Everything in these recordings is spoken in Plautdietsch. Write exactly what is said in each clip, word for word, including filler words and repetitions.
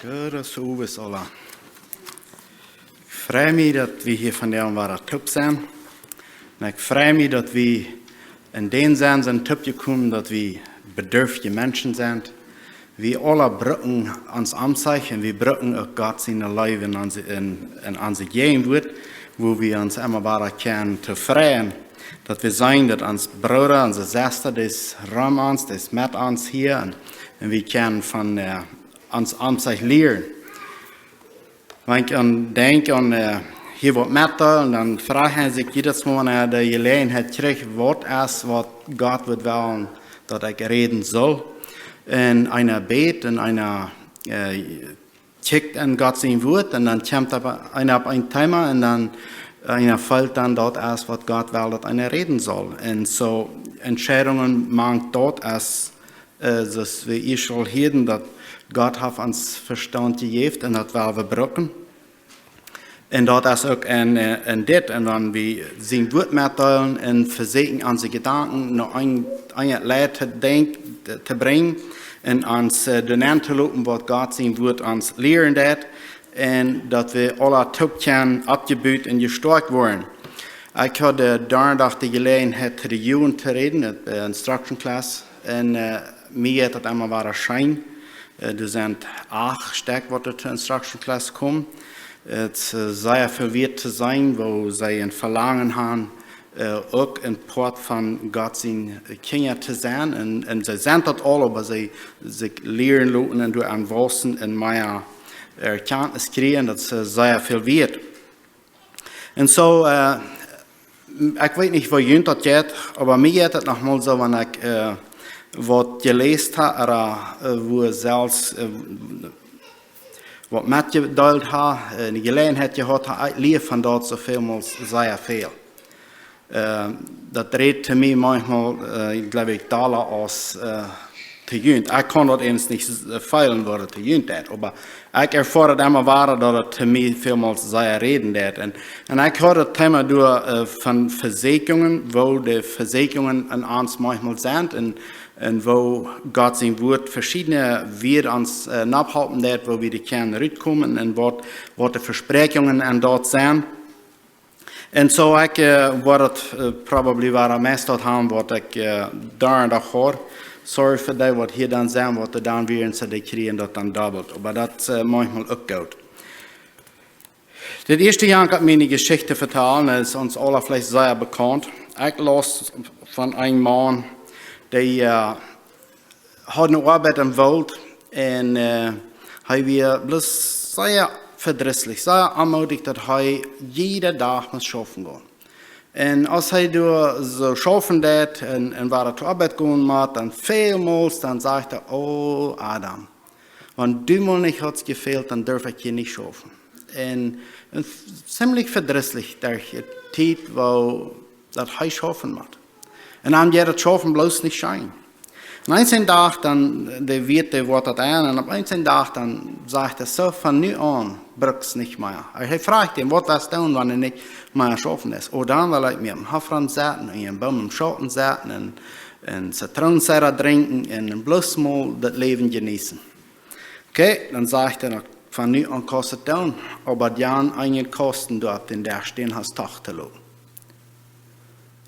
Goodemorjes aula. Ekj frei mie, daut wie hia vondoag wada toop sent. Un ekj frei mie, daut wie en dän Senn sent toopjekomen, daut wie bedurftje Menschen sent. Wie aula brucken ons Omzich un wie brucken uk Gott siene Leew en onse, en, en onse Jäajenwuat, wua wie ons emma wada kjennen tofräd sennen, daut wie seenen, daut ons Brooda, onse Sesta, dee es rom ons, dee es met ons hia un, un wie kjennen von, äh, ons Omzich lieren. Wan ekj aun denkj aun, äh, hia waut metdeelen, dan froag ekj sikj jiedet Mol, wan ekj de Jeläajenheit kjrich, waut es, waut Gott wudd wellen, daut ekj räden saul. Un eena bät un eena, äh, kjikjt en Gott sien Wuat un dan kjemt eena opp een Thema un dan eena feelt dan, daut es, waut Gott well, daut eena räden saul. Un soo Entscheidungen mank daut es, äh, daut wie ieescht aul hieeden, daut Gott haft ons Vestaunt jejäft un daut well wie brucken. Un daut es uk en, äh, en dit. Un wan wie sien Wuat metdeelen un vesieekjen onse Jedanken no een, een Leid to denkjen, to brinjen un ons, äh, doahan to loten, waut Gott sien Wuat ons lieren deit. Un daut wie aula toop kjennen oppjebut un jestoakjt woaren. Ekj haud, äh, Donnadach de Jeläajenheit, to de Jugend to räden, de, äh, instruction class. Un, äh, mie jeit daut emma wada scheen. Äh, doa sent acht Stekj, waut to instruction class komen. Et es, äh, sea väl wieet to seenen, woo see een Velangen haben, äh, uk een Poat von Gott siene Kjinja to sennen. Un, un see sent daut aul, oba see, see lieren loten un doaraun wausen un mea Erkjantnis kjrieen, daut es, äh, sea väl wieet. Un soo, äh, ekj weet nich, woo junt daut jeit, oba mie jeit daut noch mol soo, wan ekj, äh, waut jeläst hab, ooda, äh, woo selfst, äh, waut metjedeelt hab, äh, eene Jeläajenheit jehaut hab, ekj lia von daut soo väl mol sea väl. Äh, daut rät to mie maunchmol, äh, jleew ekj, dolla aus, äh, to junt. Ekj kaun daut eemol nich s-, äh, feelen, waut et to junt deit, oba ekj erfoa daut emma wada, daut et to mie väl mol sea räden deit. Un, un ekj haud daut Thema doa, äh, von Vesieekjungen, woo de Vesieekjungen aun ons maunchmol sent un, un woo Gott sien Wuat veschiedne Wieed ons, äh, nopphalpen deit, woo wie doa kjennen rutkomen un waut, waut de Vespräakjungen aun daut sent. Un soo ekj, äh, woa daut, äh, probably wada meist daut haben, waut ekj, äh, Donnadach haud. Sorry fa dee, waut hia dan sent, waut doa dan wia, un soo dee kjrieen daut dan dobbelt. Oba daut, äh, maunchmol uk goot. Daut ieeschte, wan ekj miene Jeschicht vetal, daut es ons aula veleicht sea bekaunt. Ekj laus von een Maun, dee, äh, haud eene Oabeit em Woolt un, äh, hee wia bloos sea vedrisslich, sea onmoodich, daut hee jieda Dach must schaufen gonen. Un aus hee doa soo schaufen deed un, un wada to Oabeit gonen must, dan välmols, dan säd hee: "O Adam, wan du mie nich haudst jefält, dan durf ekj hia nich schaufen." Un, un f-, ziemlich vedrisslich derch de Tiet, woo daut hee schaufen must. Un dan jeit daut Schaufen bloos nich scheen. Un eenen Dach dan, dee wieet, dee woat daut aun, un opp eenen Dach dan sajcht hee soo: "Von nu aun bruckst nich mea." Hee, hee froagt am: "Waut woascht doonen, wan du nich mea schaufen deist?" "O, dan well ekj mie opp een Hoff setten, en een Boom em Schauten setten un, un Zitroonensirup drinkjen un bloos mol daut Läwen jeneeten." "Okay", dan sajcht hee, "dan von nu aun kaust du daut doonen, oba dan eenen Kosten doa opp dän Desch, dän hast du toch to loten."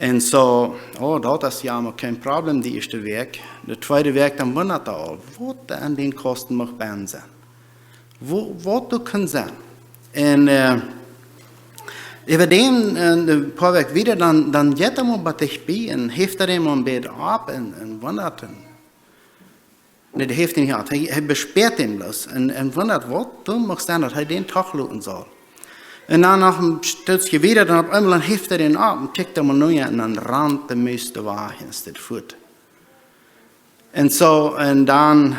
Un soo: "O, daut es jo mau kjeen Problem, dee ieeschte Wäakj." De tweede Wäakj, dan wundat hee aul, waut doa aun dän Kosten mucht bennen sennen. Woo, waut doa kunn sennen. Un, äh, äwa däm, äh, een poa Wäakj wieda, dan, dan jeit hee mol bie sikj bie un heft hee mol een bät opp un, un wundat un Nä, dee haft am nich jehaut. Hee, hee bespäat am bloos un, un wundat, waut doa mucht sennen, daut hee dän toch loten saul. Un dan noch een Stootje wieda, dan opp eemol dan heft hee dän opp un kjikjt hee mol no un dan rant de Mus doa wajch un es daut fuat. Un soo, un dan,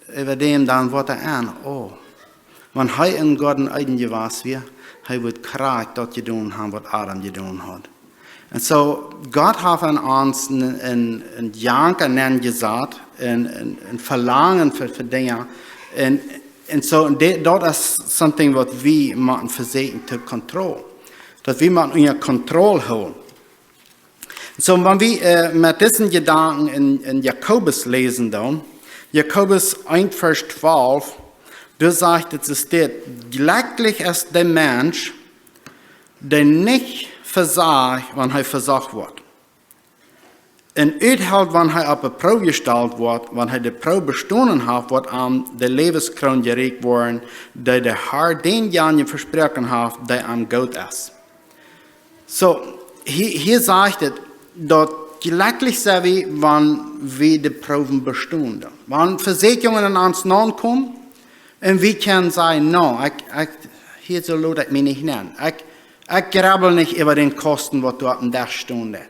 äh, äwa däm dan woat hee aun, o, wan hee em Goaden Eden jewast wia, hee wudd krakjt daut jedonen haben, waut Adam jedonen haud. Un soo, Gott haft aun ons een, een, een Janka nenjesat, een, een, een Velangen fa, fa Dinja. Un, un soo, un dit, daut es something waut wie motten vesieekjen to control. Daut wie motten unja Kontroll hoolen. Soo, wan wie, äh, met disen Jedanken en, en Jakobus läsen dan, Jakobus eent Varsch twalf, Doa sajcht et, es dit: Jlekjlich es de Mensch, dee nich vesajcht, wan hee vesocht woat, un uthelt, wan hee opp de Proow jestalt woat. Wan hee de Proow bestonen haft, woat am de Läwenskroon jerieekjt woaren, dee de Har dänjanjen vesproaken haft, dee am goot es. Soo, hia, hia sajcht et, daut jlekjlich sent wie, wan wie de Proowen bestonen. Wan Vesäakjungen aun ons naunkomen un wie kjennen sajen: "No, ekj, ekj, hia soo lot ekj mie nich nenn. Ekj, ekj jrebbel nich äwa dän Kosten, waut doa oppem Desch stonen deit."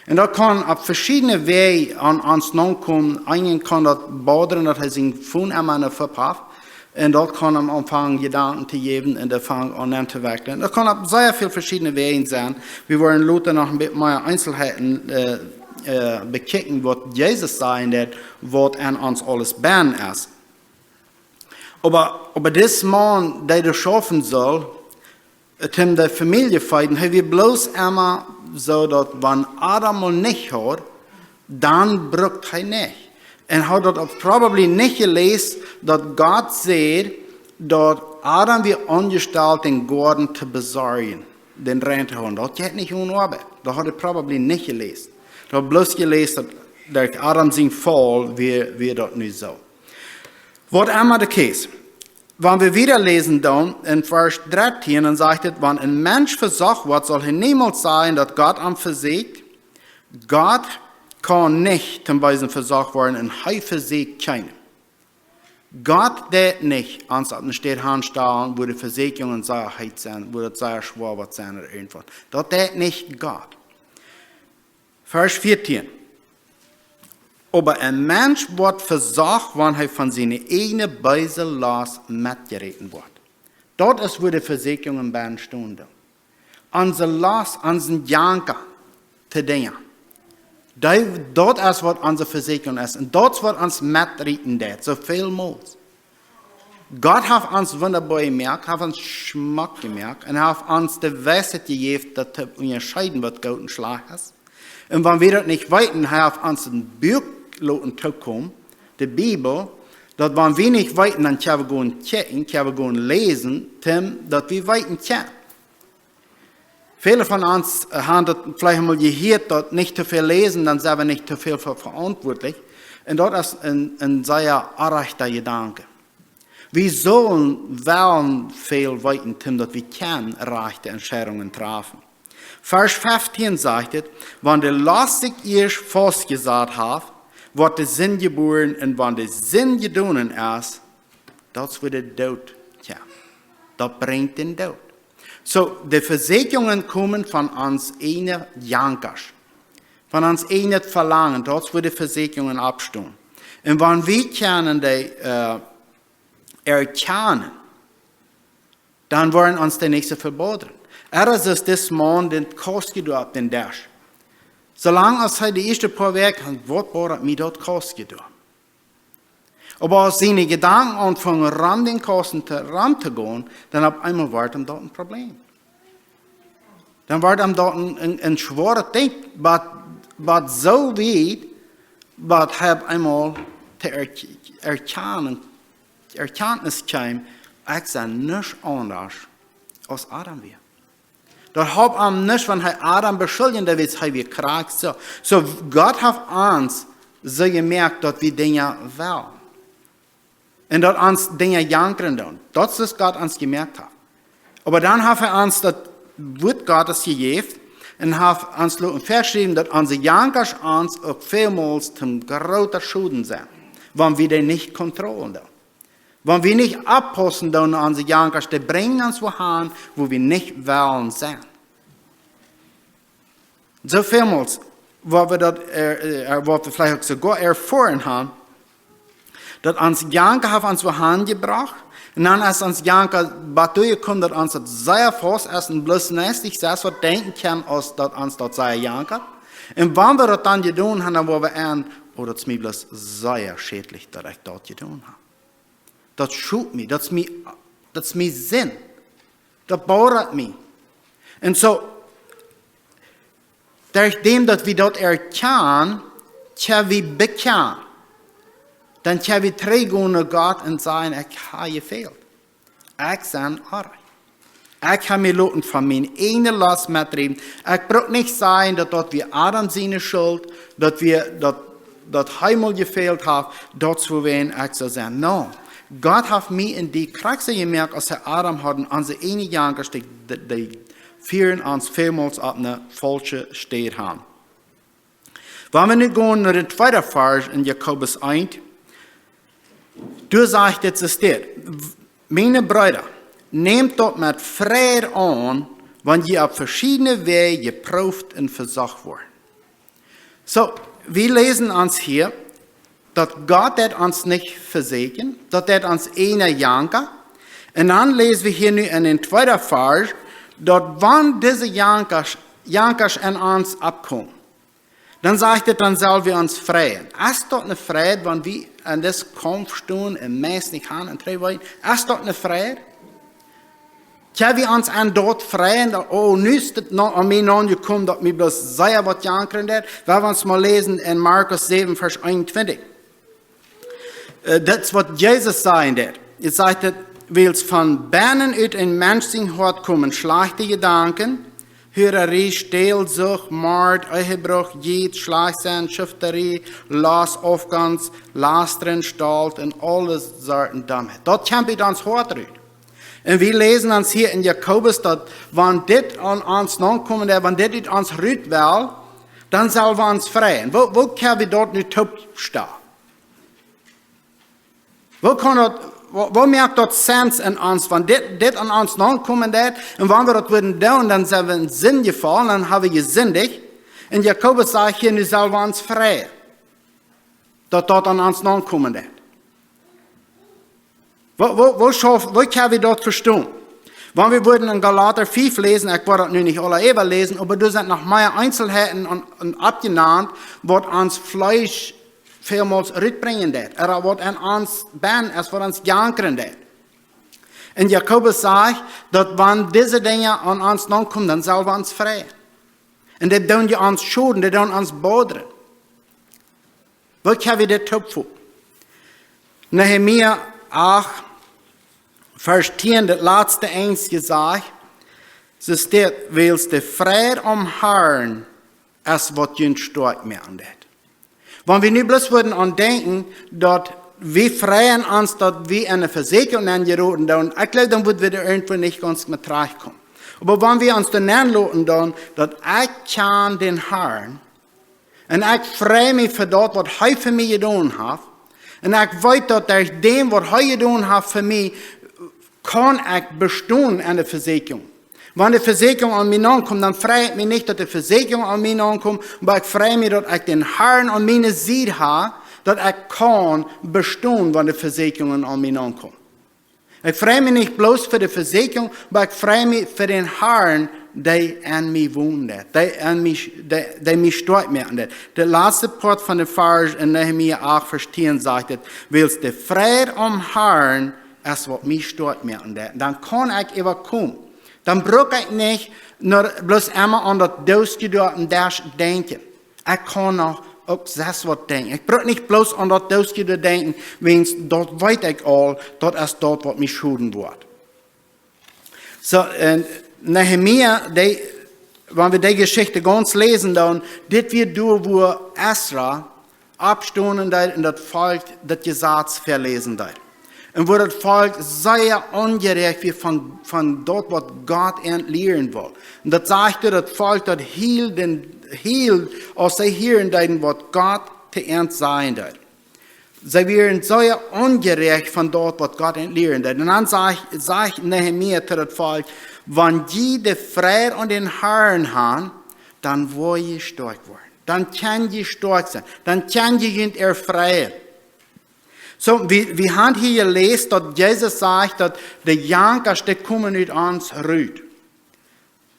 Un daut kaun opp veschiedne Wäaj aun ons naunkomen. Eenen kaun daut bodren, daut hee sien Phone emma enne Fupp haft. Un daut kaun am aunfangen Jedanken to jäwen un dee fangen aun en to wekjlen. Daut kaun opp sea väl veschiedne Wäaj sennen. Wie woaren lota noch een bät mea Eenselheiten, äh, äh, bekjikjen, waut Jesus sajen deit, waut aun ons aules bennen es. Oba, oba dis Maun, dee doa schaufen sull, äh, toom de Famielje feeden, hee wia bloos emma soo, daut wan Adam mol nich haud, dan brukt hee nich. Un haud daut uk probably nich jeläst, daut Gott säd, daut Adam wia aunjestalt, dän Goaden to besorjen, dän rein to hoolen. Daut jeit nich one Oabeit. Daut haud hee probably nich jeläst. Hee haud bloos jeläst, daut derch Adam sien Faul wia, wia daut nu soo. Waut emma de case. Wan wie wieda läsen dan en Varsch dartieen, dan sajcht et: "Wan een Mensch vesocht woat, saul hee niemols sajen, daut Gott am vesieekjt." Gott kaun nich toom Beesen vesocht woaren un hee vesieekjt kjeenen. Gott deit nich ons opp eene Städ hanstalen, wua de Vesäakjungen sea heet sent, wua daut sea schwoa woat sennen ooda irjentwaut. Daut deit nich Gott. Varsch vieetieen. "Oba een Mensch woat vesocht, wan hee von siene ieejne beese Lost metjeräten woat." Daut es, wua de Vesäakjungen bennen stonen doonen. Onse Lost, onsen Janka to Dinja. Dee, daut es, waut onse Vesäakjunk es. Un daut es, waut ons metrieten deit, soo väl mol. Gott haft ons wundaboa jemoakt, haft ons schmock jemoakt un haft ons de Weisheit jejäft, daut to unjascheeden, waut goot un schlajcht es. Un wan wie daut nich weeten, hee haft ons een Buak loten tookomen, de Bibel, daut wan wie nich weeten, dan kjenn wie gonen kjikjen, kjenn wie gonen läsen, toom daut wie weeten kjennen. Väle von ons, äh, haben daut veleicht mol jehieet, daut nich too väl läsen, dan sent wie nich too väl ver-, verantwortlich. Un daut es een, een sea orrajchta Jedanke. Wie sullen wellen väl weeten, toom daut wie kjennen rajchte Entscheidungen träfen. Varsch feftieen sajcht et: "Wan de Lost sikj ieescht faustjesat haft, woat de Sind jebuaren, un wan de Sind jedonen es, daut es, wua de Doot kjemt." Daut brinjt dän Doot. Soo, de Vesäakjungen komen von ons ieejne Jankasch, von ons ieejnet Velangen, daut es, wua de Vesäakjungen oppstonen. Un wan wie kjennen dee, äh, erkjanen, dan woaren ons dee nich soo väl bodren. Ea es dis Maun daut Kaustje doa opp dän Desch. Soo lang aus hee de ieeschte poa Wäakj haud: "Waut bodert mie daut Kaustje doa?" Oba aus siene Jedanken aunfungen, rom dän Kausten to, rom to gonen, dan opp eemol wort am daut een Problem. Dan wort am daut een, een, een schwoaret Dinkj, waut, waut soo wiet, waut hee opp eemol to erk-, erkjanen, Erkjantnis kjeem: "Ekj sie nuscht aundasch aus Adam wia." Daut holp am nich, wan hee Adam beschuldjen deed, wiels hee wia krakjt soo. Soo, Gott haft ons soo jemoakt, daut wie Dinja wellen. Un daut ons Dinja jankren doonen. Daut es, waut Gott ons jemoakt haft. Oba dan haft hee ons daut Wuat Gottes jejäft un haft ons loten veschriewen, daut onse Jankasch ons uk välmols toom grooten Schoden sent, wan wie dee nich kontrollieren doonen. Wan wie nich oppaussen doonen no onse Jankasch, dee brinjen ons wua han, wua wie nich wellen sennen. Soo välmols, wua wie daut, äh, äh, wua wie veleicht uk soogoa erfoaren haben, daut ons Janka haft ons wua han jebrocht, un dan es ons Janka bat doa jekomen, daut ons daut sea faust es un bloos nich sest waut denkjen kaun, aus daut ons daut sea jankat. Un wan wie daut dan jedonen haben, dan woa wie en: "Oh, daut es mie bloos sea schädlich, daut ekj daut jedonen hab. Daut schot mie, daut es mie, daut es mie Sind. Daut bodert mie." Un soo, derch däm daut wie daut erkjanen, kjenn wie bekjanen. Dan kjenn wie trigjgonen no Gott un sajen: "Ekj hab jefält. Ekj sie orrajcht. Ekj hab mie loten von mienen eejnen Lost metdriewen. Ekj bruck nich sajen, daut daut wia Adam siene Schult, daut wia daut, daut hee mol jefält haft, daut es wuarom ekj soo sie." No, Gott haft mie un die krakjt soo jemoakt, aus hee Adam haud, un onse eejne Jankasch, dee, dee, dee fieren ons välmols opp eene faulsche Städ han. Wan wie nu gonen no dän tweeden Varsch en Jakobus eent, doa sajcht et soo: "Miene Breeda, nämt daut met Freid aun, wan jie opp veschiedne Wäaj jeprooft un vesocht woaren." Soo, wie läsen ons hia, daut Gott deit ons nich vesieekjen, daut deit ons eena janka. Un dan läsen wie hia nu en dän tweeden Varsch, daut wan dise Jankasch, Jankasch en ons oppkomen, dan sajcht et, dan sell wie ons freien. Es daut eene Freid, wan wie en disen Kaumf stonen un meist nich han un trigj woaren? Es daut eene Freid? Kjenn wie ons aun daut freien, daut: "Oh, nu es et no, aun mie nojekomen, daut mie bloos sea waut jankren deit"? Well wie ons mol läsen en Markus säwen, Varsch eenuntwintich. Äh, daut es waut Jesus sajen deit. Et sajcht et: "Wiels von bennen ut een Mensch sien Hoat komen schlajchte Jedanken, Hurarie, Stählsucht, Mord, Ehebruch, Jiet, schlajcht sennen, Schuftarie, Lost, Aufgonst, Lastren, Stolt un aule Sorten Dommheit." Daut kjemt ut ons Hoat rut. Un wie läsen ons hia en Jakobus, daut wan dit aun ons nokomen deit, wan dit ut ons rut well, dan sell wie ons freien. Woo, woo kjenn wie daut nu toopstalen? Woo kaun daut, woo, woo moakt daut Sens en ons, wan dit, dit aun ons nokomen deit, un wan wie daut wudden doonen, dan sent wie en Sind jefaulen, dan hab wie jesindicht. Un Jakobus sajcht hia, nu sell wie ons freien, daut daut aun ons nokomen deit. Woo, woo, woo schauf, woo kjenn wie daut vestonen? Wan wie wudden en Galata fief läsen, ekj woa daut nu nich aula äwaläsen, oba doa sent noch mea Eenselheiten un, un oppjenant, waut ons Fleesch välmols rutbrinjen deit, ooda waut en ons bennen es, waut ons jankren deit. Un Jakobus sajcht, daut wan dise Dinja aun ons nokomen, dan sell wie ons freien. Un dee doonen je ons schoden, dee doonen ons bodren. Woo kjenn wie dit toopfooten? Nehemia acht, Varsch tieen, daut latste Enj jesajcht, soo steit: "Wiels de Freid aum Harn es, waut junt stoakj moaken deit." Wan wie nu bloos wudden aun denkjen, daut wie freien ons, daut wie en eene Vesieekjunk nenjeroden doonen, ekj jleew, dan wudden wie doa irjentwoo nich gaunz met trajchtkomen. Oba wan wie ons doa nenloten doonen, daut ekj kjan dän Harn, un ekj frei mie fa daut, waut hee fa mie jedonen haft, un ekj weet, daut derch däm, waut hee jedonen haft fa mie, kaun ekj bestonen en de Vesieekjunk. Wan de Vesieekjunk aun mie nokomt, dan frei ekj mie nich, daut de Vesieekjunk aun mie nokomt, oba ekj frei mie, daut ekj dän Harn aun miene Sied hab, daut ekj kaun bestonen, wan de Vesieekjungen aun mie nokomen. Ekj frei mie nich bloos fa de Vesieekjunk, oba ekj frei mie fa dän Harn, dee en mie wonen deit, dee en mie, dee, dee mie stoakj moaken deit. De latste Poat von de Varsch en Nehemia acht, Varsch tieen sajcht et: "Wiels de Freid aum Harn es, waut mie stoakj moaken deit." Dan kaun ekj äwakomen. Dan bruck ekj nich nor bloos emma aun daut Doosje doa aum Desch denkjen. Ekj kaun noch uk sest waut denkjen. Ekj bruck nich bloos aun daut Doosje doa denkjen, wiels daut weet ekj aul, daut es daut, waut mie schoden woat. Soo, un Nehemia, dee, wan wie dee Jeschicht gaunz läsen, dan, dit wia doa, wua Esra oppstonen deed un daut Volkj daut Jesaz väaläsen deed. Un wua daut Volkj sea aunjeräacht wia von, von daut, waut Gott an lieren wull. Un daut sajcht, daut Volkj daut hiel, dän, hiel, aus see hieren deeden, waut Gott to an sajen deed. See wieren sea aunjeräacht von daut, waut Gott an lieren deed. Un dan sajcht, sajcht Nehemia to daut Volkj: "Wan jie de Freid aun dän Harn han, dan woa jie stoakj woaren. Dan kjenn jie stoakj sennen. Dan kjenn jie junt erfreien." Soo, wie, wie han hia jeläst, daut Jesus sajcht, daut de Jankasch, dee komen ut ons rut.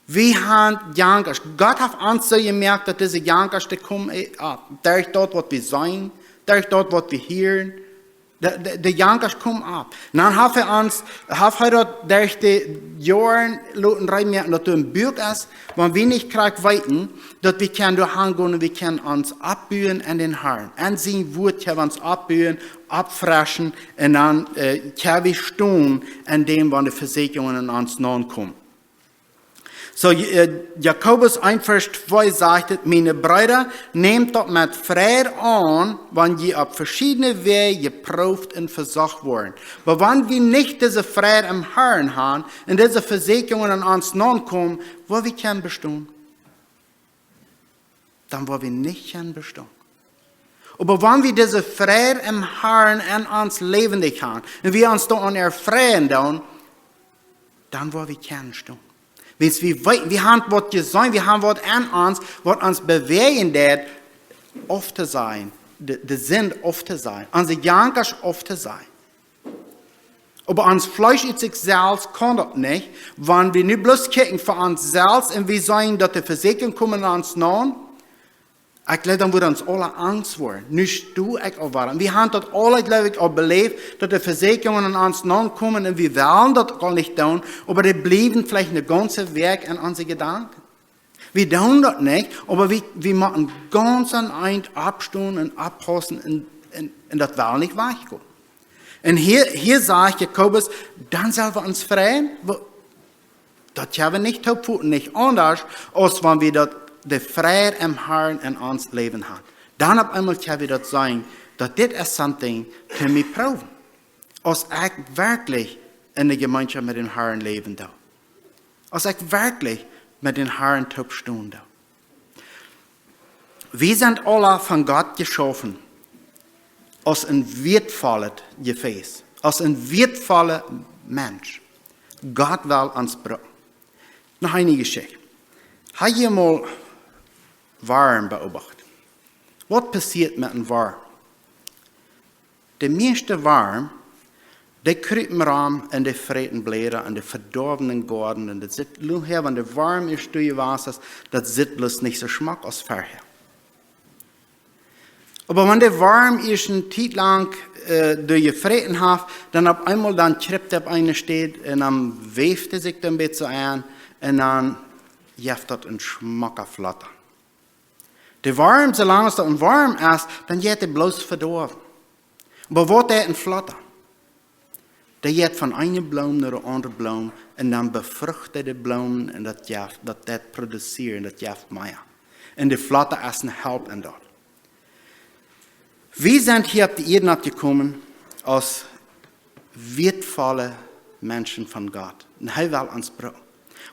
Wie han Jankasch. Gott haft ons soo jemoakt, daut dise Jankasch, dee komen, äh, opp. Derch daut, waut wie seenen, derch daut, waut wie hieren, De, de, de Jankasch komen opp. Dan haft hee ons, haft hee daut derch de Joaren loten rein moaken, daut doa een Buak es, wan wie nich krakjt weeten, daut wie kjennen doa hangonen un wie kjennen ons oppbuen aun dän Harn. Aun sien Wort kjenn wie ons oppbuen, oppfreschen un dan, äh, kjenn wie stonen aun däm, wan de Vesäakjungen aun ons naunkomen. Soo, äh, Jakobus eent Varsch twee sajcht et: "Miene Breeda, nämt daut met Freid aun, wan jie opp veschiedne Wäaj jeprooft un vesocht woaren." Oba wan wie nich dise Freid em Harn han un dise Vesäakjungen aun ons naunkomen, woo wie kjennen bestonen? Dan woa wie nich kjennen bestonen. Oba wan wie dise Freid em Harn aun ons Läwen han un wie ons doaraun erfreien doonen, dan woa wie kjennen stonen. Wiels wie weeten, wie han waut jeseenen, wie han waut aun ons, waut ons bewäajen deit, auftosajen, de, de Sind auftosajen, onse Jankasch auftosajen. Oba ons Fleesch ut sikj selfst kaun daut nich, wan wie nu bloos kjikjen fa ons selfst un wie seenen, daut de Vesäakjungen komen aun ons naun. Ekj jleew, dan wudd ons aula angst woaren. Nu sto ekj aul wada. Wie han daut aula, jleew ekj, aul beläft, daut de Vesäakjungen aun ons naunkomen un wie wellen daut aul nich doonen, oba dee bliewen veleicht eene gaunze Wäakj en onse Jedanken. Wie doonen daut nich, oba wie, wie motten gaunz aun eent oppstonen un oppaussen un, un, un daut well nich wajchkomen. Un hia, hia sajcht Jakobus, dan sell wie ons freien. Wo-, daut kjenn wie nich toopfoten, nich aundasch, aus wan wie daut, de Freid em Harn en ons Läwen han. Dan opp eemol kjenn wie daut seenen, daut dit es something, kjenn wie proowen. Aus ekj werkjlich enne Jemeenschoft met dän Harn läwen doo. Aus ekj werkjlich met dän Harn toop stonen doo. Wie sent aula von Gott jeschaufen, aus een wieetvollet Jefäs, aus een wieetvolla Mensch. Gott well ons brucken. Noch eene Jeschicht. Hab jie mol Worm beobacht? Waut passieet met een Worm? De mieeschte Worm, dee krupen rom un dee fräten Bläda un dee vedoawen dän Goaden. Un daut sitt, nu hia, wan de Worm ieescht doa jewast es, daut sitt bloos nich soo schmock aus verhäa. Oba wan de Worm ieescht eene Tiet lang, äh, doa jefräten haft, dan opp eemol dan kjript hee opp eene Städ un dan wäft hee sikj doa een bät soo aun un dan jeft daut een schmocka Flatta. De Worm, soo lang aus daut een Worm es, dan jeit hee bloos vedoawen. Oba waut deit een Flatta? Dee jeit von eene Bloom no de aundre Bloom un dan befrucht hee de Bloomen un daut jeft, daut, daut produzieren, daut jeft mea. Un de Flatta es eene Help en daut. Wie sent hia opp de Ieed jekomen aus wieetvolle Menschen von Gott. Un hee well ons brucken.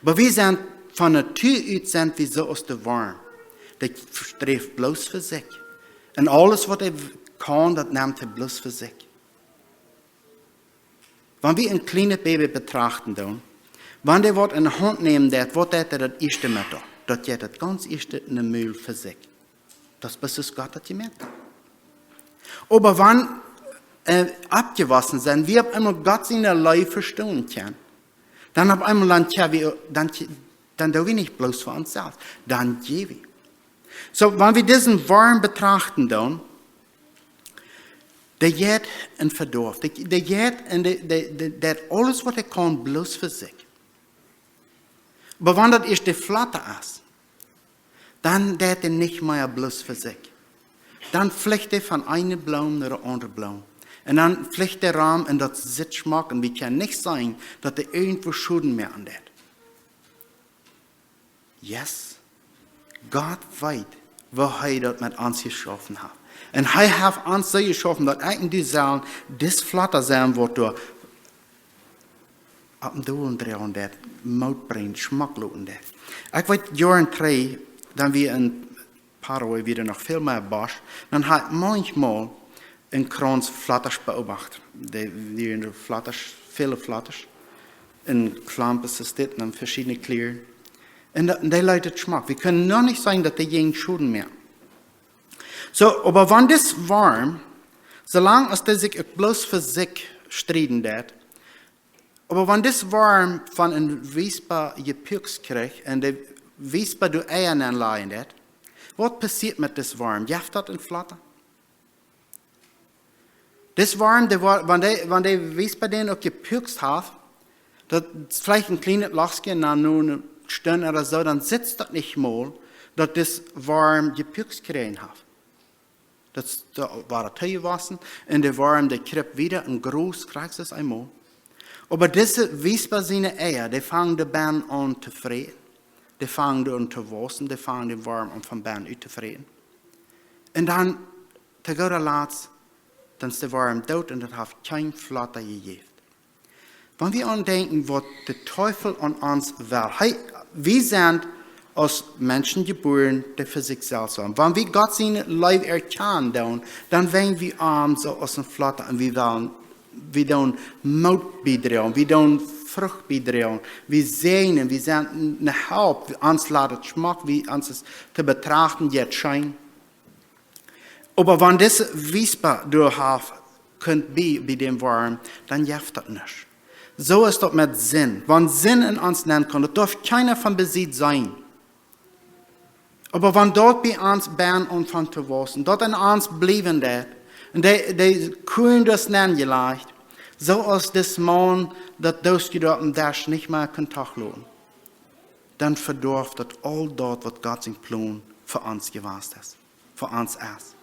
Oba wie sent von Natua ut sent wie soo aus de Worm. Dee sträft bloos fa sikj. Un aules waut hee kaun, daut nemt hee bloos fa sikj. Wan wie een kjlienet Baby betrachten doonen, wan dee waut enne Haunt nämen deit, waut deit hee daut ieeschte met daut? Daut jeit daut gaunz ieeschte enne Mul fa sikj. Daut es bloos soo aus Gott daut jemoakt haft. Oba wan, äh, oppjewossen sent, wie opp eemol Gott siene Leew vestonen kjennen, dan opp eemol dan, tja, wie, dan, dan doo wie nich bloos fa ons selfst, dan jäw wie. Soo, wan wie disen Worm betrachten doonen, dee jeit un vedoaft. Dee, dee jeit un dee, dee, dee, dee deit aules waut hee kaun bloos fa sikj. Oba wan daut ieescht de Flatta es, dan deit hee nich mea bloos fa sikj. Dan flicht hee von eene Bloom no de aundre Bloom. Un dan flicht hee rom un daut sitt schmock un wie kjennen nich seenen, daut hee irjentwoo Schoden moaken deit. Yes. Gott weet, woo hee daut met ons jeschaufen haft. Un hee haft ons soo jeschaufen, daut ekj un du sellen dis Flatta sennen, waut doa opp dän Dolen droagen deit, Moot brinjt, schmock loten deit. Ekj weet, Joaren trigj, dan wia een Paraguay wia noch väl mea Bosch, dan haud ekj maunchmol een Krauns Flattasch beobacht. Dee wieren doa Flattasch, väle Flattasch. Un Klampen es dit, un veschiedne Kjlieren. Un dee, dee leet et schmock. Wie kjennen noch nich sajen, daut dee jinkj Schoden moaken. Soo, oba wan dis Worm, soo lang aus dee sikj uk bloos fa sikj strieden deit, oba wan dis Worm von een Wiespa jepukst kjricht un de Wiespa doa Eia nenlajen deit, waut passieet met dis Worm? Jeft daut een Flatta? Dis Worm, dee, wan dee, wan dee Wiespa dän uk jepukst haft, daut veleicht een kjlienet Lochskje, na, no eene Stund ooda soo, dan sitt daut nich mol, daut dis Worm jepukst jekjräajen haft. Daut es, doa wort daut toojewossen, un de Worm, dee kjriept wieda un groot, krakjt soo aus eemol. Oba dise Wiespa siene Eia, dee fangen de bennen aun to fräten. Dee fangen aun to wausen, dee fangen dän Worm aun von bennen uttofräten. Un dan, to gooda Latst, dan es de Worm doot un daut haft kjeen Flatta jejäft. Wan wie aun denkjen, waut de Teufel aun ons well. Hee, wie sent aus Menschen jebuaren, dee fa sikj selfst sent. Wan wie Gott siene Leew erkjanen doonen, dan woaren wie am soo aus een Flatta un wie wellen, wie doonen Moot biedroagen, wie doonen Frucht biedroagen, wie säajnen, wie sent eene Help, wie ons lat et schmock, wie ons es to betrachten jeit scheen. Oba wan dise Wiespa doa haft kunt bie, bie dän Worm, dan jeft daut nuscht. Soo es daut met Sind. Wan Sind en ons nenn kaun, daut darf kjeena von besied seenen. Oba wan daut bie ons bennen aunfangt to wausen, daut en ons bliewen deit, un dee, dee Kuhn daut nenjelajcht, soo aus dis Maun daut Doosje doa oppem Desch nich mea kunn tachloten, dan vedorft daut aul daut, waut Gott sien Plon fa ons jewast es, fa ons es.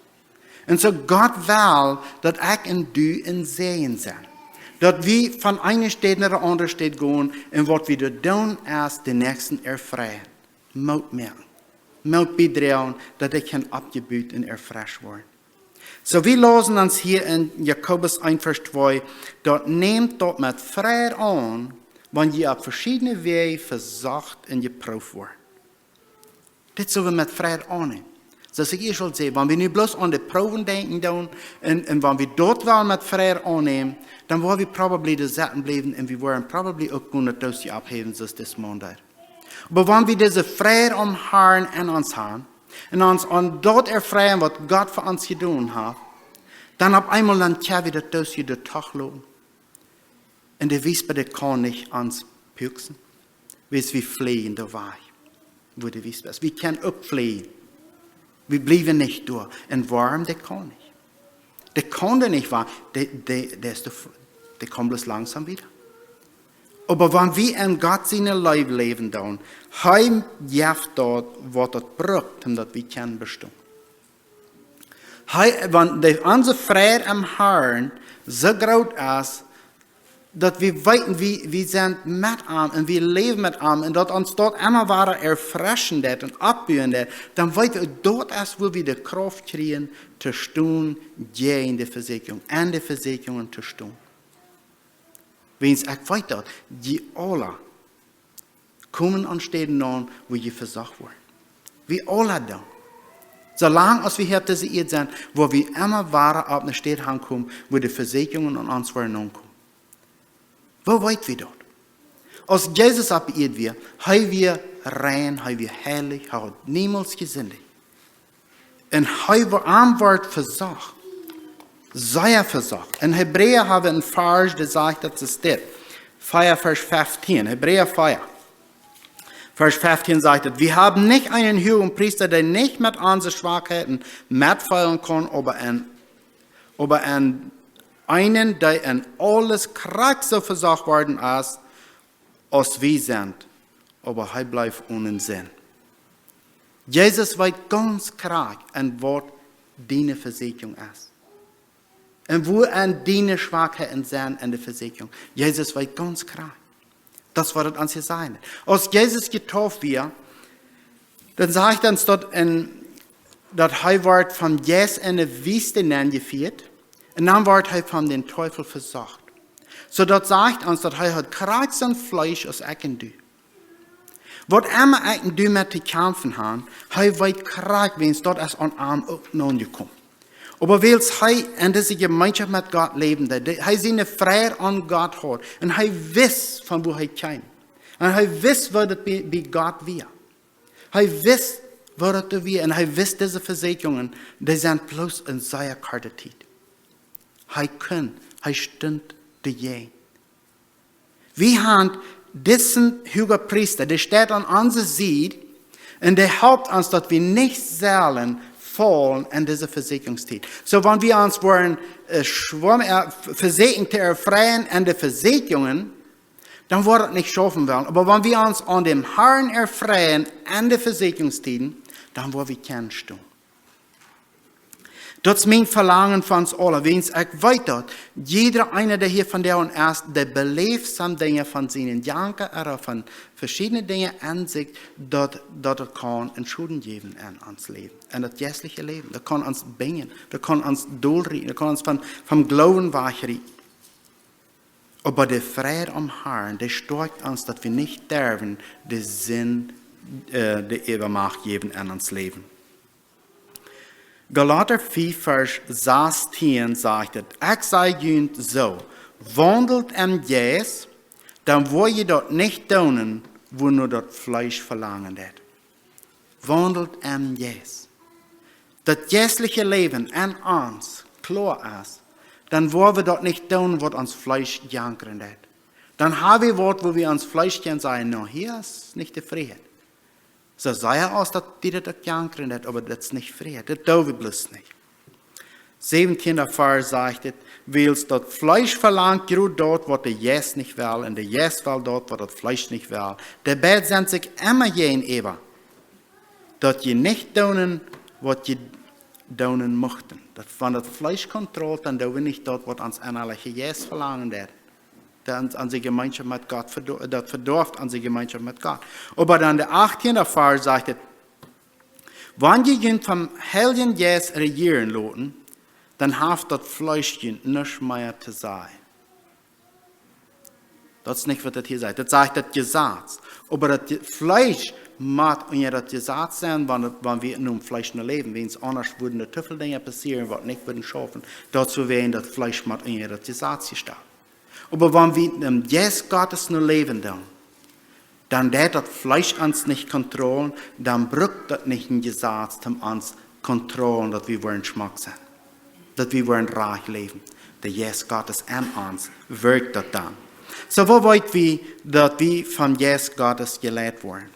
Un soo Gott well, daut ekj un du een Säajen sent. Daut wie von eene Städ no de aundre Städ gonen un waut wie doa doonen es, dän Näakjsten erfreien. Moot moaken. Moot biedroagen, daut ekj kaun oppjebut un erfrescht woaren. Soo, wie läsen ons hia en Jakobus eent Varsch twee, daut: Nämt daut met Freid aun, wan jie opp veschiedne Wäaj vesocht un jeprooft woaren. Dit sell wie met Freid aunnämen. Soo aus ekj ieescht aul säd, wan wie nu bloos aun de Proowen denkjen doonen un, un wan wie daut well met Freid aunnämen, dan woa wie probably doa sitten bliewen un wie woaren probably uk gonen daut Doosje opphäwen, soo aus dis Maun deed. Oba wan wie dise Freid aum Harn en ons han un ons aun daut erfreien, waut Gott fa ons jedonen haft, dan opp eemol dan kjenn wie daut Doosje doa tachloten. Un de Wiespa, dee kaun nich ons puksen. Wiels wie fleajen doa wajch, wua de Wiespa es. Wie kjennen uk fleajen. Wie bliewen nich doa. Un Worm, dee kaun nich. Dee kaun doa nich wajch. Dee, dee, dee es doa, dee kaun bloos langsom wieda. Oba wan wie en Gott siene Leew läwen doonen, hee jeft daut, waut daut brukt, om daut wie kjennen bestonen. Hee, wan de, onse Freid em Harn soo groot es, daut wie weeten, wie, wie sent met am un wie läwen met am un daut ons daut emma wada erfreschen deit un oppbuen deit, dan weet wie, daut es, wua wie de Krauft kjrieen, to stonen jäajen de Vesieekjunk, en de Vesieekjungen to stonen. Wiels ekj weet daut, jie aula komen aun Städen aun, wua jie vesocht woaren. Wie aula doonen. Soo lang aus wie hia opp dise Ieed sent, woa wie emma wada opp eene Städ aunkomen, wua de Vesieekjungen aun ons woaren aunkomen. Woo weet wie daut? Aus Jesus opp de Ieed wia, hee wia rein, hee wia heilich, hee haud niemols jesindicht. Un hee wa-, am wort vesocht. Sea vesocht. En Hebräa hab wie een Varsch, dee sajcht, daut es dit. Vea Varsch feftieen. Hebräa vea, Varsch feftieen sajcht et: "Wir haben nicht einen Hohepriester, der nicht mit unseren Schwachheiten mitfühlen kann, aber ein, aber ein, einen, der in alles krakjt soo vesocht worden ist, aus wir sind, aber er blieb ohne Sünde." Jesus weet gaunz krakjt, en waut diene Vesieekjunk es. Un wua en diene Schwachheiten sent en de Vesieekjunk. Jesus weet gaunz krakjt. Daut es waut et ons hia sajcht. Aus Jesus jedoft wia, dan sajcht et ons daut en, daut hee wort von Jesus en de Wiest nenjefieet. Un dan wort hee von dän Teufel vesocht. Soo daut sajcht ons, daut hee haud krakjt soo een Fleesch aus ekj un du. Waut emma ekj un du met to kjamfen han, hee weet krakjt, wiels daut es aun am uk nojekomen. Oba wiels hee en dise Jemeenschoft met Gott läwd, dee, hee siene Freid aun Gott haud, un hee wist, von wua hee kjeem. Un hee wist, woo daut bie, bie Gott wia. Hee wist, woo daut doa wia, un hee wist, dise Vesieekjungen, dee sent bloos eene sea korte Tiet. Hee kunn, hee stunt doajäajen. Wie han disen Huagepriesta, dee steit aun onse Sied un dee halpt ons, daut wie nich sellen talen en dise Vesieekjungstiet. Soo, wan wie ons woaren, äh, schwam-, äh, vesieekjen to erfreien en de Vesieekjungen, dan woat daut nich schaufen wellen. Oba wan wie ons aun däm Harn erfreien en de Vesieekjungstieden, dan woa wie kjennen stonen. Daut es mien Velangen fa ons aula. Wiels ekj weet daut, jieda eena, dee hia vondoag es, dee beläft soone Dinja von sienen Jedanken ooda von veschiedne Dinja aun sikj, daut, daut et kaun een Schoden jäwen en ons Läwen. En daut jeistliche Läwen. Daut kaun ons binjen, daut kaun ons dolrieten, daut kaun ons von, vom Gloowen wajchrieten. Oba de Fräd aum Harn, dee stoakjt ons, daut wie nich derwen de Sind, äh, de Äwamacht jäwen en ons Läwen. Galata fief, Varsch sastieen sajcht et: "Ekj saj junt soo, waundelt em Jeist, dan woa jie daut nich doonen, wua nu daut Fleesch velangen deit." Waundelt em Jeist. Daut jeistliche Läwen en ons kloa es, dan woa wie daut nich doonen, waut ons Fleesch jankren deit. Dan ha wie waut, wua wie ons Fleesch kjennen sajen: "No, hia es nich de Frieheit." Soo sea aus daut die daut uk jankren deit, oba daut es nich Frieheit. Daut doo wie bloos nich. Säwentieenda Varsch sajcht et: "Wiels daut Fleesch velangt jrod daut, waut de Jeist nich well, un de Jeist well daut, waut daut Fleesch nich well. Dee beid sent sikj emma jäajenäwa, daut jie nich doonen, waut jie doonen muchten." Daut, wan daut Fleesch kontrolleet, dan doo wie nich daut, waut ons ennaliche Jeist velangen deit. Daut onse Jemeenschoft met Gott vedo-, daut vedoaft onse Jemeenschoft met Gott. Oba dan de achtieenda Varsch sajcht et: "Wan jie junt vom Heiljen Jeist rejieren loten, dan haft daut Fleesch junt nuscht mea to sajen." Daut es nich, waut daut hia sajcht. Daut sajcht daut Jesaz. Oba daut Je-, Fleesch mott unja daut Jesaz sennen, wan, wan wie en daut Fleesch no läwen. Wiels aundasch wudden doa too väl Dinja passieren, waut nich wudden schaufen. Daut es wuarom daut Fleesch mott unja daut Jesaz jestalt. Oba wan wie em Jeist Gottes no läwen doonen, dan deit daut Fleesch ons nich kontrolleeren, dan brukt daut nich een Jesaz, om ons kontrolleeren, daut wie woaren schmock sennen, daut wie woaren rajcht läwen. De Jeist Gottes en ons wirkjt daut dan. Soo, woo weet wie, daut wie vom Jeist Gottes jeleit woaren?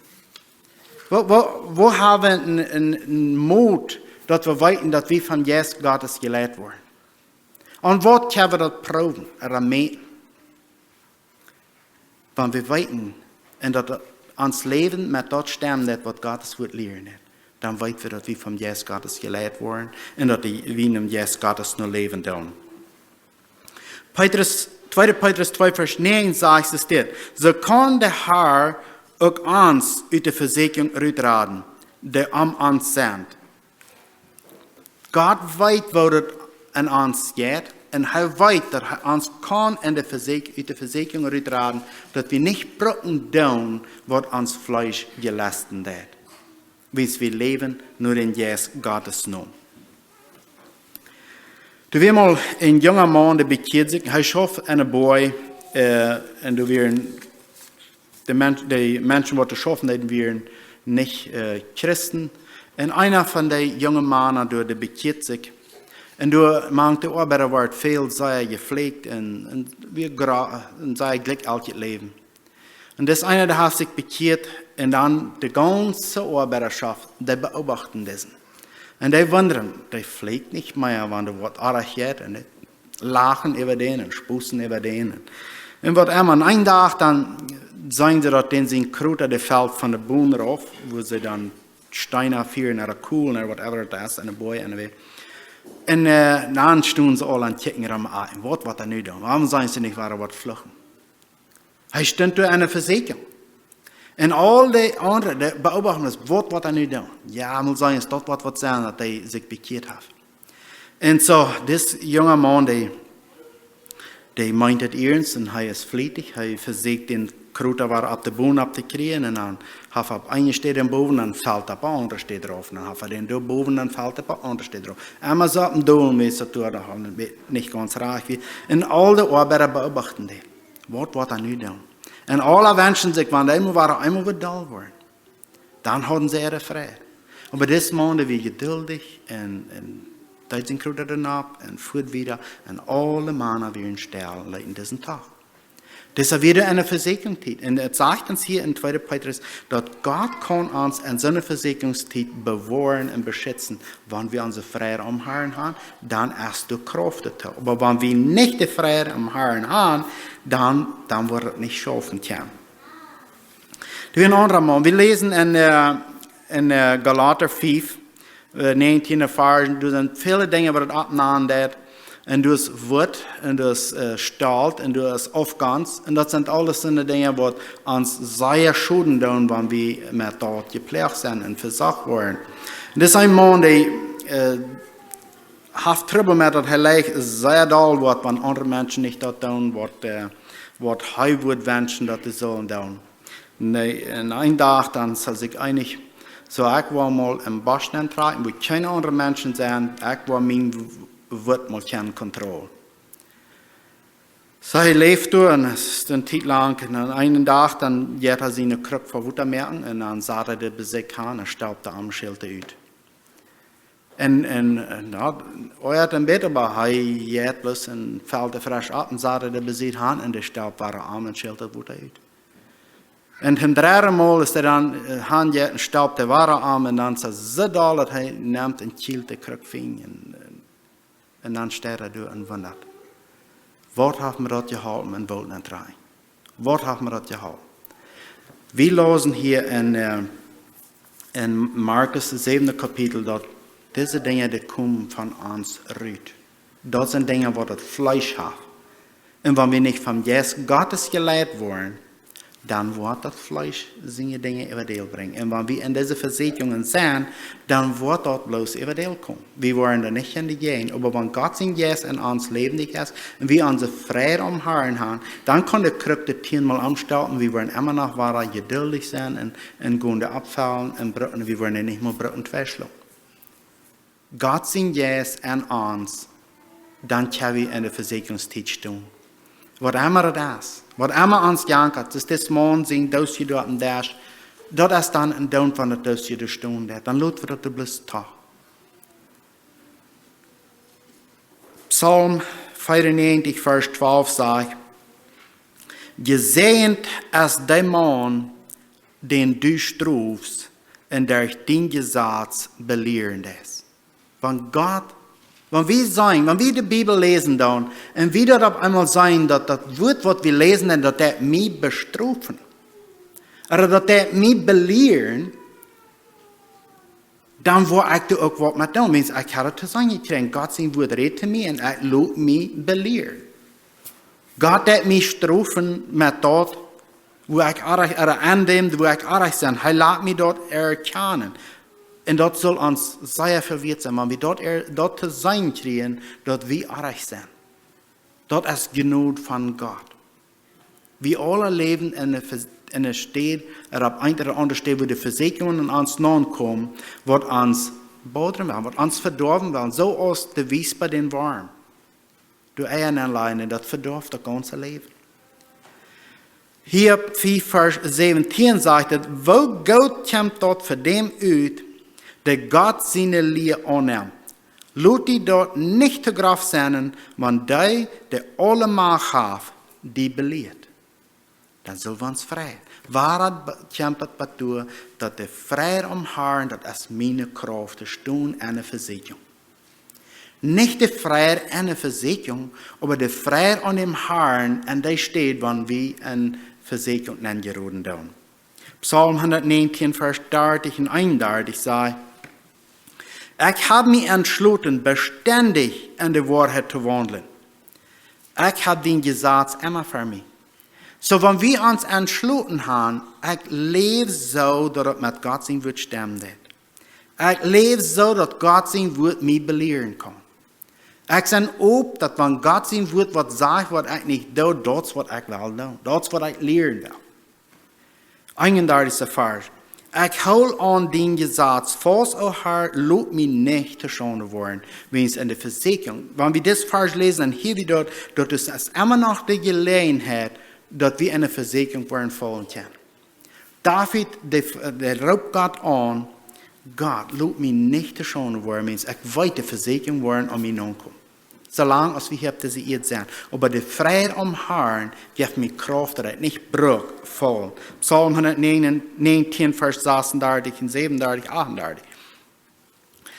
Woo, woo, woo ha wie een, een, een Mot, daut wie weeten, daut wie vom Jeist Gottes jeleit woaren? Aun waut kjenn wie daut proowen ooda mäten? Wan wie weeten, un daut ons Läwen met daut stemmt, daut waut Gott ons wudd lieren, dan weet wie, daut wie vom Jeist Gottes jeleit woaren un daut wie em Jeist Gottes no läwen doonen. Petrus, tweede Petrus twee Varsch näajen sajcht et dit: "Soo kaun de Har uk ons ut de Vesieekjunk rutraden, dee om ons sent." Gott weet, woo daut aun ons jeit, un hee weet, daut hee ons kaun en de Vesieek-, ut de Vesieekjunk rutraden, daut wie nich brucken doonen, waut ons Fleesch jelesten deit, wiels wie läwen no dän Jeist Gottes no. Doa wia mol een junga Maun, dee bekjieed sikj. Hee schauft en een Boaj, äh, un doa wieren de Men-, de Menschen, waut doa schaufen deeden, wieren nich, äh, Christen. Un eena von de junge Mana doa, dee bekjieed sikj. Un doa mank de Oabeida wort väl sea jeflieekjt un, un wia gra-, un sea jlikj elkjet Läwen. Un dis eena, dee haft sikj bekjieet, un dan de gaunze Oabeidaschoft, dee beobachten disen. Un dee wundren, dee fliekt nich mea, wan doa waut oajch jeit, un dee lachen äwa dän un spusen äwa dän. Un, un waut emma. Un een Dach dan seenen see, daut dän sien Krota, dee felt von de Boom rauf, wua see dan Steena fieren ooda Kolen ooda whatever it is, en de Boaj, anyway. Un, äh, dan stonen see aul aun kjikjen rom, ah, un waut, waut hee nu deit. Wuarom sent see nich wada waut fluchen? Hee stunt doa en eene Vesieekjunk. Un aul dee aundre, dee beobachten, waut, waut hee nu deit. Jo, mott sennen, es daut waut, waut sennen, daut hee sikj bekjieet haft. Un soo, dis junga Maun, dee, dee meent et iernst un hee es flietich. Hee vesieekjt dän Krota wada opp de Boom opp to kjrieen un dan haft hee opp eene Städ dän Boom, dan felt hee opp eene aundre Städ rauf. Un dan haft hee dän doa bowen, dan felt hee opp eene aundre Städ rauf. Emma soo opp un dol, meist daut doa, daut hee nich gaunz rajcht wia. Un aul de Oabeida beobachten dän. Waut, waut hee nu deit. Un aula wenschen sikj, wan hee eemol wada, eemol wada dol woat. Dan hauden see äare Freid. Oba dis Maun, dee wia jeduldich un, un deed sien Krota doa nopp un fua wieda un aule Mana wieren stell, leeten disen Tag. Dit es wada eene Vesieekjungstiet. Un et sajcht ons hia en tweede Petrus, daut Gott kaun ons en soone Vesieekjungstiet bewoaren un beschitzen. Wan wie onse Freid aum Harn han, dan es de Krauft doatoo. Oba wan wie nich de Freid aum Harn han, dan, dan woat et nich schaufen kjennen. Doa een aundra Maun. Wie läsen en, äh, en äh, Galater fief, äh, näajentieen Varsch, doa sent väle Dinja waut et oppnanen deit. Un doa es Wut, un doa es äh, Stolt, un doa es Aufgonst. Un daut sent aules soone Dinja waut ons sea schoden doonen, wan wie met daut jeploagt sent un vesocht woaren. Un dit es een Maun, dee äh, haft Trubbel met daut hee leicht sea doll woat, wan aundre Menschen nich daut doonen waut, äh, waut hee wudd wenschen daut see sullen doonen. Nä, un een Dach dan säd hee eemol: "Soo, ekj woa mol em Bosch nenn trakjen, wua kjeene aundre Menschen sent, ekj woa mien W-, Wut mol kjennen kontrollieren." Soo, hee läft doa un es eene Tiet lang, un aun eenen Dach dan jeit hee siene Kruck voll Wota moaken, un dan sat hee de Besicht aun un stelpt de Aumschilter ut. Un, un, un daut oajat am een bät, oba hee jeit bloos un felt de Fresch opp un sat de Besicht aun un dee stelpt wada aun un schilt daut Wota ut. Un toom dredden Mol es hee dan äh, aunjeit un stelpt hee wada aun un dan es et soo doll daut hee nemt un kjielt de Kruck fein un, un, un dan steit hee doa un wundat: "Waut haft mie daut jeholpen en Wot nenntrakjen? Waut haft mie daut jeholpen?" Wie läsen hia en, äh, en Markus säwende Kapitel, daut dise Dinja, dee komen von ons rut. Daut sent Dinja waut daut Fleesch haft. Un wan wie nich vom Jeist Gottes jeleit woaren, dan woat daut Fleesch siene Dinja äwa de Welt brinjen. Un wan wie en dise Vesieekjungen sent, dan woat daut bloos äwa de Welt komen. Wie woaren doa nich en de Jäajent. Oba wan Gott sien Jeist en ons läwenich es un wie onse Freid aum Harn han, dan kaun de Kruck tieenmol aumstelpen, wie woaren emma noch wada jeduldich sennen un, un gonen dee oppfellen un brucken, wie woaren nich mea brucken tweschlucken. Gott sien Jeist en ons, dan kjenn wie en de Vesieekjungstiet stonen. Waut emma daut es, waut emma ons jankat, es dis Maun sien Doosje doa oppem Desch, daut es dan een Doon von daut Doosje doa stonen deit. Dan lot wie daut doa bloos too. Psalm vierunnäajentich, Varsch twalf sajcht: "Jesäajent es de Maun, dän du strofst un derch dien Jesaz belieren deist." Wan Gott, wan wie seenen, wan wie de Bibel läsen doonen un wie daut opp eemol seenen, daut daut Wort waut wie läsen un daut deit mie bestrofen, ooda daut deit mie belieren, dan woa ekj doa uk waut met doonen. Wiels ekj haud et to seenen jekjräajen, Gott sien Wort rät to mie un ekj lot mie belieren. Gott deit mie strofen met daut, wua ekj oajch, ooda aun däm, wua ekj oajch sie. Hee lat mie daut erkjanen. Un daut saul ons sea väl wieet sennen, wan wie daut, er, daut to seenen kjrieen, daut wie oajch sent. Daut es Jnod von Gott. Wie aule läwen en eene Ve-, en eene Städ, ooda opp eene ooda aundre Städ, wua de Vesieekjungen aun ons naunkomen, waut ons bodren wellen, waut ons vedoawen wellen, soo aus de Wiesp dän Worm. Doa enenlajen, daut vedoaft daut gaunze Läwen. Hiob fief Varsch säwentieen sajcht et: "Woo goot kjemt daut fa däm ut, dee Gott siene Lia aunnemt? Lot die daut nich to groff sennen, wan dee, dee aule Macht haft, die belieet." Dan sell wie ons freien. Wuarom be-, kjemt daut bat doa, daut de Freid aum Harn, daut es miene Krauft, to stonen en de Vesieekjung. Nich de Freid en de Vesieekjung, oba de Freid aun däm Harn, en dee Städ, wan wie en Vesieekjung nenjeroden doonen. Psalm hundatnäajentieen, Varsch dartich un eenundartich sajcht: "Ekj hab mie entschloten, bestendich en de Woarheit to waundlen. Ekj hab dien Jesaz emma fa mie." Soo, wan wie ons entschloten han, ekj läw soo, daut et met Gott sien Wort stemmen deit. Ekj läw soo, daut Gott sien Wort mie belieren kaun. Ekj sie op, daut wan Gott sien Wort waut sajcht, waut ekj nich doo, daut es waut ekj well doonen. Daut es waut ekj lieren well. Eenundartichste Varsch. "Ekj hool aun dien Jesaz faust, o Har, lot mie nich to Schaund woaren, wiels en de Vesieekjung." Wan wie dis Varsch läsen, dan hia wie daut, daut es, es emma noch de Jeläajenheit, daut wie en de Vesieekjung woaren faulen kjennen. David, dee, dee roopt Gott aun: "Gott, lot mie nich to Schaund woaren, wiels ekj weet, de Vesieekjung woaren aun mie naunkomen." Soo lang aus wie hia opp dise Ieed sent. Oba de Fräd aum Harn jeft mie Krauft, daut ekj nich bruck faulen. Psalm hundatnäajentieen, Varsch sasundartich un säwenundartich, achtundartich.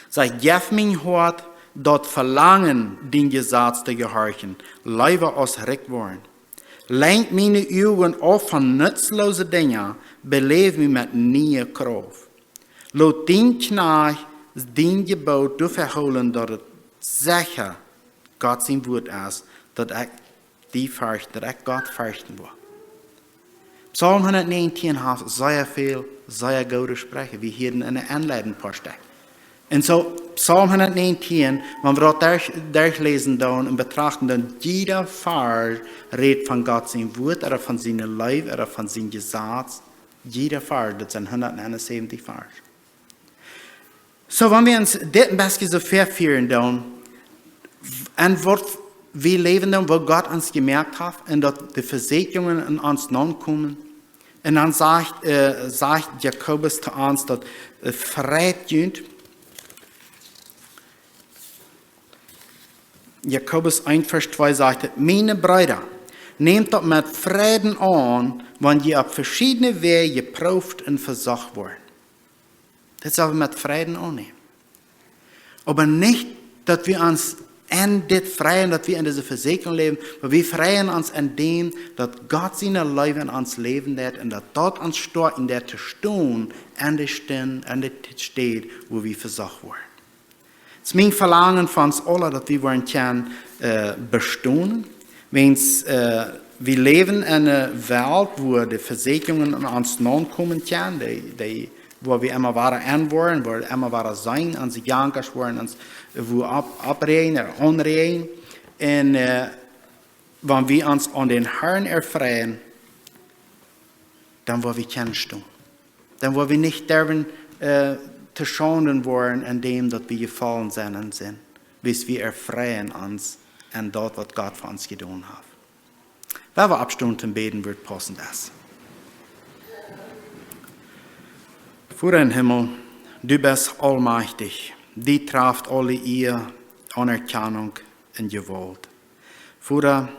Sajcht: Jeff mien Hoat daut Velangen, dien Jesaz to jehorchen, leewa aus rikj woaren. Lenkj miene Uagen auf von nutzloose Dinja, beläw mie met niee Krauft. Lot dien Kjnajcht dien Jeboot doafäa hoolen, daut et secha Gott sien Wuat es, daut ekj die ferchten, daut ekj Gott ferchten woa. Psalm hundatnäajentieen haft sea väl, sea goode Sproak. Wie hieden en de Enleidunk een poa Stekj. Un soo, Psalm hundatnäajentieen, wan wie daut derch, derchläsen doonen un betrachten, dan jieda Varsch rät von Gott sien Wuat, ooda von siene Leew, ooda von sien Jesaz. Jieda Varsch, daut sent hundateenunsäwentich Varsch. Soo, wan wie ons dit een bät soo väafieren doonen, en waut wie läwen doonen, woo Gott ons jemoakt haft, un daut de Vesäakjungen aun ons naunkomen, un dan sajcht, äh, sajcht Jakobus to ons daut, äh, freit junt. Jakobus eent Varsch twee sajcht et: Miene Breeda, nämt daut met Freiden aun, wan jie opp veschiedne Wäaj jeprooft un vesocht woaren. Daut sell wie met Freiden aunnämen. Oba nich, daut wie ons en dit freien, daut wie en dise Vesäakjunk läwen, oba wie freien ons en däm, daut Gott siene Leew en ons Läwen deit un daut daut ons stoakjen deit to stonen en de Stund, en de Städ, wua wie vesocht woaren. Et es mien Velangen von ons aula, daut wie woaren kjennen, äh, bestonen. Wiels, äh, wie läwen en eene Welt, wua de Vesäakjungen aun ons naunkomen kjennen, dee, dee, wua wie emma wada en woaren, wua emma wada sennen, onse Jedanken woaren ons, äh, wua opp, oppräajen ooda aunräajen. Un, äh, wan wie ons aun dän Harn erfreien, dan woa wie kjennen stonen. Dan woa wie nich derwen, äh, to Schaunden woaren en däm daut wie jefollen sent en Sind. Wiels wie erfreien ons en daut, waut Gott fa ons jedonen haft. Well wie oppstonen toom bäden, wua et paussent es. Voda em Himmel, du best aulmajchtich. Die traft aule Ea, Aunerkjanunk un Jewault. Voda,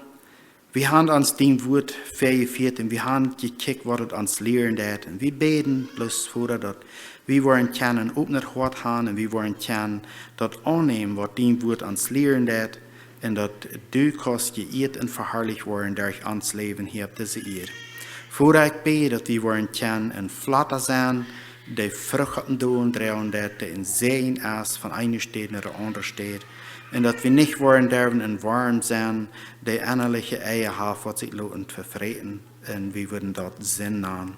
wie han ons dien Wuat väajefieet un wie han jekjikjt, waut et ons lieren deit. Un wie bäden bloos, Voda, daut wie woaren kjennen een opnet Hoat han un wie woaren kjennen daut aunnämen, waut dien Wuat ons lieren deit, un daut du kaust jeieet un veharlicht woaren derch ons Läwen hia opp dise Ieed. Voda, ekj bäd, daut wie woaren kjennen een Flota sennen, dee Frucht opp dän Bodem droagen deit, dee een Säajen es von eene Städ no de aundre Städ. Un daut wie nich woaren derwen een Worm sennen, dee ennaliche Eia haft, waut sikj lot vefräten, un wie wudden daut Sind nanen.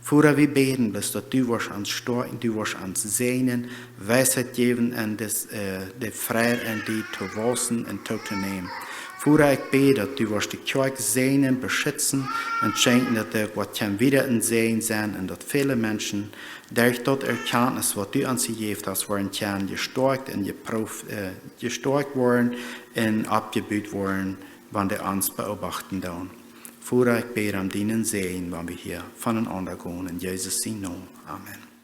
Voda, wie bäden bloos, daut du woascht ons stoakjen, du woascht ons säajnen, Weisheit jäwen un dis, äh, de Freid en die to wausen un totonämen. Voda, ekj bäd, daut du woascht de Kjoakj säajnen, beschitzen un schenkjen, daut dee uk woat kjennen wieda een Säajen sennen un daut väle Menschen derch daut Erkjantnis, waut du ons jejäft hast, woaren kjennen jestoakjt un jeprooft, äh, jestoakjt woaren un oppjebut woaren, wan dee ons beobachten doonen. Voda, ekj bäd om dienen Säajen, wan wie hia von enaunda gonen. En Jesus sien Nomen. Amen.